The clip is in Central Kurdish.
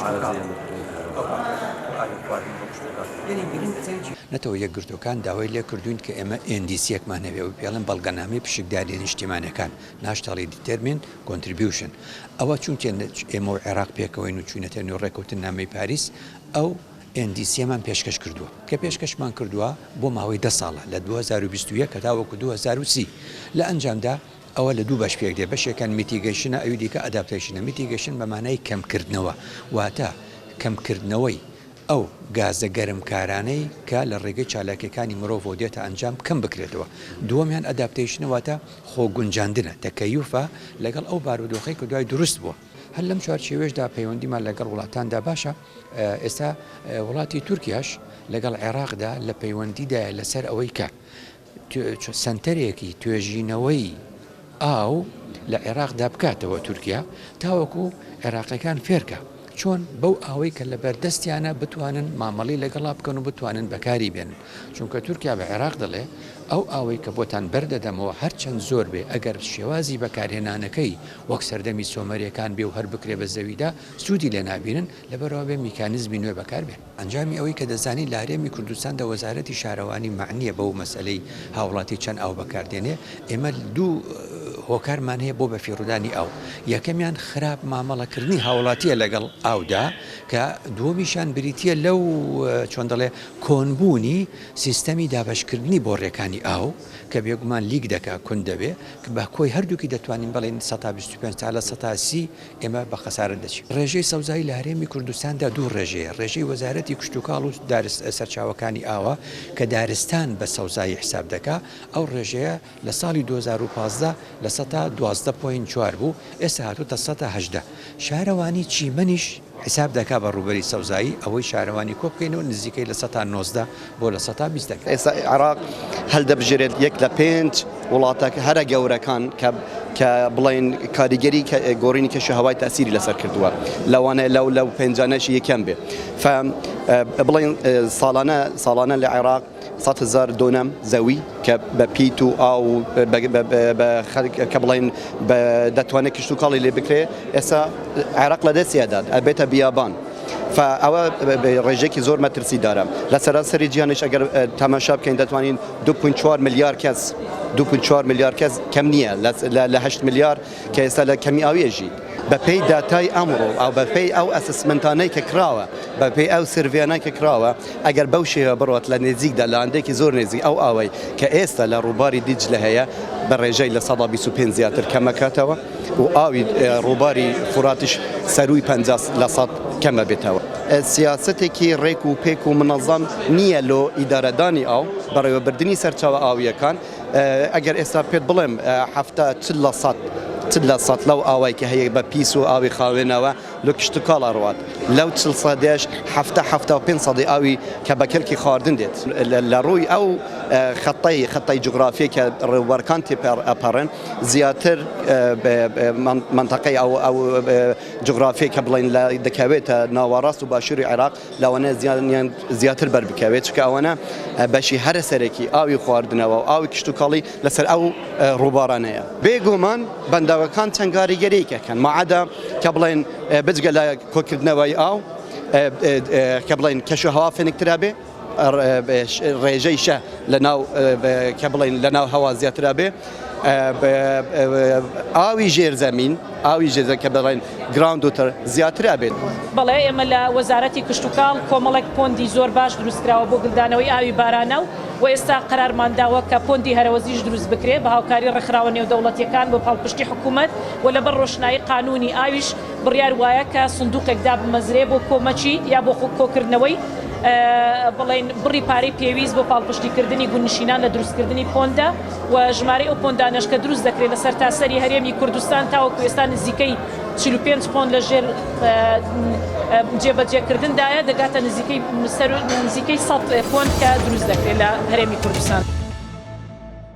کشتوکاڵ ئەو ئاوی خواردن بۆ کشتوکاڵ یەنی گرنگ ئەزانی چی؟ نەتەوە یەکگرتووەکان داوای لێکردووین کە ئێمە NDC یەکمان هەبێ ئەوی پێڵێن بەڵگەنامەی پشکدارییە نیشتیمانیەکان، Nationally Determined Contribution، ئەوە چونکێ ئێمە و عێراق پێکەوەین و چووینەتە نێو ڕێکەوتننامەی پاریس ئەو NDC یەمان پێشکەش کردووە کە پێشکەشمان کردووە بۆ ماوەی دە ساڵە لە 2021 هەتاوەکو 2030 لە ئەنجامدا ئەوە لە دوو بەش پێک دێ بەشێکیان mitigation ە ئەوی دیکە adaptation ە mitigation بە مانای کەمکردنەوە واتە کەمکردنەوەی ئەو گازە گەرمکارانەی کە لە ڕێگەی چالاکیەکانی مرۆڤەوە دێتە ئەنجام کەم بکرێتەوە دووەمیان adaptation ە واتە خۆگونجاندنە تەکەیوفە لەگەڵ ئەو بارودۆخەی کە دوای دروست بووە. هەر لەم چوارچێوەیەشدا پەیوەندیمان لەگەڵ وڵاتاندا باشە، ئێستا وڵاتی تورکیاش لەگەڵ عێراقدا لە پەیوەندیدایە لەسەر ئەوەی کە سەنتەرێکی توێژینەوەی ئاو لە عێراقدا بکاتەوە تورکیا تاوەکو عێراقیەکان فێرکا چۆن بەو ئاوەی کە لەبەردەستیانە بتوانن مامەڵی لەگەڵا بکەن و بتوانن بەکاری بێنن چونکە تورکیا بە عێراق دەڵێ ئەو ئاوەی کە بۆتان بەردەدەمەوە هەرچەند زۆر بێ ئەگەر شێوازی بەکارهێنانەکەی وەک سەردەمی سۆمەریەکان بێ و هەر بکرێ بە زەویدا سوودی لێ نابینن لەبەرئەوە بێ میکانیزمی نوێ بەکار بێن. ئەنجامی ئەوەی کە دەزانین لە هەرێمی کوردستاندا وەزارەتی شارەوانی مەعنیە بەو مەسەلەی هاوڵاتی چەند ئاو بەکار دێنێ، ئێمە دوو هۆکارمان هەیە بۆ بەفیڕۆدانی ئاو، یەکەمیان خراپ مامەڵەکردنی هاوڵاتیە لەگەڵ ئاودا کە دووەمیشیان بریتیە لەو چۆن دەڵێ کۆنبوونی سیستەمی دابەشکردنی بۆڕیەکانی ئاو کە بێگومان leak دەکا کون دەبێ بە کۆی هەردووکی دەتوانین بڵێین 25% تا 30% ئێمە بە خەسارەت دەچین. ڕێژەی سەوزایی لە هەرێمی کوردستاندا دوو ڕێژەیە، ڕێژەی وەزارەتی کشتوکاڵ و سەرچاوەکانی ئاوە کە دارستان بە سەوزایی حساب دەکا، ئەو ڕێژەیە لە ساڵی 2015 لە سەتا 12 point چوار بوو، ئێستا هاتووتە سەتا 18. شارەوانی چیمەنیش حساب دەکا بە ڕووبەری سەوزایی، ئەوەی شارەوانی کۆبکەینەوە نزیکەی لە سەتا 19 بۆ لە سەتا 20 دەکات. ئێستا عێراق هەلدەبژێرێت یەک لە پێنج وڵاتە هەرە گەورەکان کە کە بڵێن کاریگەری گۆڕینی کەشوهەوای تەسیری لەسەر کردووە لەوانەیە لەو لەو پێنجانەش یەکەم بێ ف بڵێن ساڵانە ساڵانە لە عێراق 100 هزار دۆنەم زەوی کە بە پیت و ئاو بە خەڵک کە بڵێن دەتوانێت کشتوکاڵی لێ بکرێ ئێستا عێراق لە دەستی ئەدات ئەبێتە بیابان. ئەوە ڕێژەیەکی زۆر مەترسیدارە لە سەرانسەری جیهانیش ئەگەر تەماشا بکەین دەتوانین 2.4 ملیار کەس 2.4 ملیار کەس کەم نییە لە 8 ملیار کە ئێستا لە کەمی ئاویە ژیت بەپێی داتای ئەمڕۆ ئەو بەپێی ئەو assessment انەی کە کراوە بەپێی ئەو survey انە کە کراوە ئەگەر بەو شێوە بڕات لە نێزیکدا لە ئەندێکی زۆر نێزیک ئەو ئاوەی کە ئێستا لە ڕووباری دیجلە هەیە بە ڕێژەی لە 25 زیاتر کەمەکاتەوە و ئاوی ڕووباری فوراتیش سەرووی 50 لە سەد کەم ئەبێتەوە. سیاسەتێکی ڕێک و پێک و منەزەم نییە لۆ ئیدارەدانی ئاو، بەڕێوەبردنی سەرچاوە ئاوییەکان، ئەگەر ئێستا پێت بڵێم حەفتا چل لە سەد چل لە سەد لەو ئاوای کە هەیە بە پیس و ئاوی خاوێنەوە لۆ کشتوکاڵ ئەڕوات، لەو چل سەدەش حەفتا 75 سەدی ئاوی کە بە کەلکی خواردن دێت. لە ڕووی ئەو خەتەی خەتەی جوگرافیە کە ڕووبارکان تێپەڕ ئەپەڕن زیاتر مەنتەقەی ئەو ئەو جوگرافیە کە بڵێن لە دەکەوێتە ناوەڕاست و باشووری عێراق لەوانەیە زیانیان زیاتر بەر بکەوێت چونکە ئەوانە بەشی هەرە سەرەکی ئاوی خواردنەوە و ئاوی کشتوکاڵی لەسەر ئەو ڕووبارانەیە. بێگومان بەنداوەکان چەند کاریگەرییەک ئەکەن ماعەدا کە بڵێن بجگە لە کۆکردنەوەی ئاو کە بڵێن کەشوهەوا فێنکتر ئەبێ ڕێژەی شە لەناو کە بڵێن لەناو هەوا زیاتر ئەبێ ئاوی ژێر زەمین ئاوی ژێر کە بڵێن ground water زیاتر ئەبێت. بەڵێ ئێمە لە وەزارەتی کشتوکاڵ کۆمەڵێک pond ی زۆر باش دروستکراوە بۆ گلدانەوەی ئاوی باراناو و ئێستا قەرارمان داوە کە pond ی هەرەوەزیش دروست بکرێ بە هاوکاری ڕێکخراوە نێودەوڵەتیەکان بۆ پاڵپشتی حکوومەت و لەبەر ڕۆشنایی قانوونی ئاویش بڕیار وایە کە سندوقێک دابمەزرێ بۆ کۆمەکی یا بۆ کۆکردنەوەی بڵێین بڕی پارەی پێویست بۆ پاڵپشتیکردنی گوندنشینان لە دروستکردنی pond ە و ژمارەی ئەو pond انەش کە دروست دەکرێت لە سەرتاسەری هەرێمی کوردستان تاوەکو ئێستا نزیکەی 45 pond لە ژێر جێبەجێکردندایە دەگاتە نزیکەی نزیکەی 100 pond کە دروست دەکرێت لە هەرێمی کوردستان.